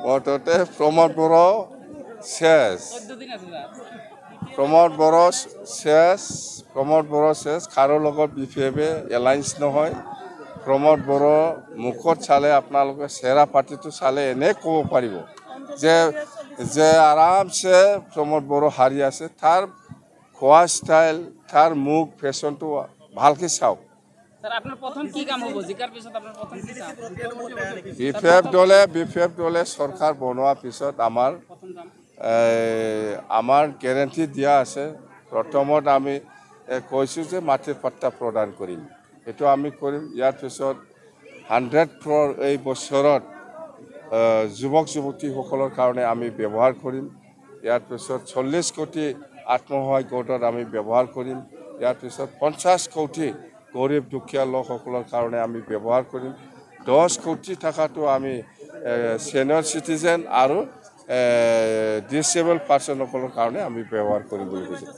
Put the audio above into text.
মুঠতে প্ৰমোদ বড়ো শেষ, প্ৰমোদ বড়ো শেষ, প্ৰমোদ বড়ো শেষ। কাৰো লগত বি পি এফে এলায়েন্স নহয়। প্ৰমোদ বড়ো মুখত চালে, আপোনালোকে চেহেৰা পাতিটো চালে এনে ক'ব পাৰিব যে আৰামছে প্ৰমোদ বড়ো হাৰি আছে। তাৰ খোৱা ষ্টাইল, তাৰ মুখ ফেশ্বনটো ভালকৈ চাওক। বি পি এফ দলে, বি পি এফ দলে চৰকাৰ বনোৱাৰ পিছত আমাৰ গেৰেণ্টি দিয়া আছে। প্ৰথমত আমি কৈছোঁ যে মাটিৰ পাট্টা প্ৰদান কৰিম, সেইটো আমি কৰিম। ইয়াৰ পিছত 100 ক্ৰ'ৰ এই বছৰত যুৱক যুৱতীসকলৰ কাৰণে আমি ব্যৱহাৰ কৰিম। ইয়াৰ পিছত 40 কোটি আত্মসহায়ক গোটত আমি ব্যৱহাৰ কৰিম। ইয়াৰ পিছত 50 কোটি গৰীব দুখীয়া লোকসকলৰ কাৰণে আমি ব্যৱহাৰ কৰিম। 10 কোটি টকাটো আমি ছিনিয়ৰ চিটিজেন আৰু ডিচেবল পাৰ্চনসকলৰ কাৰণে আমি ব্যৱহাৰ কৰিম বুলি কৈছোঁ।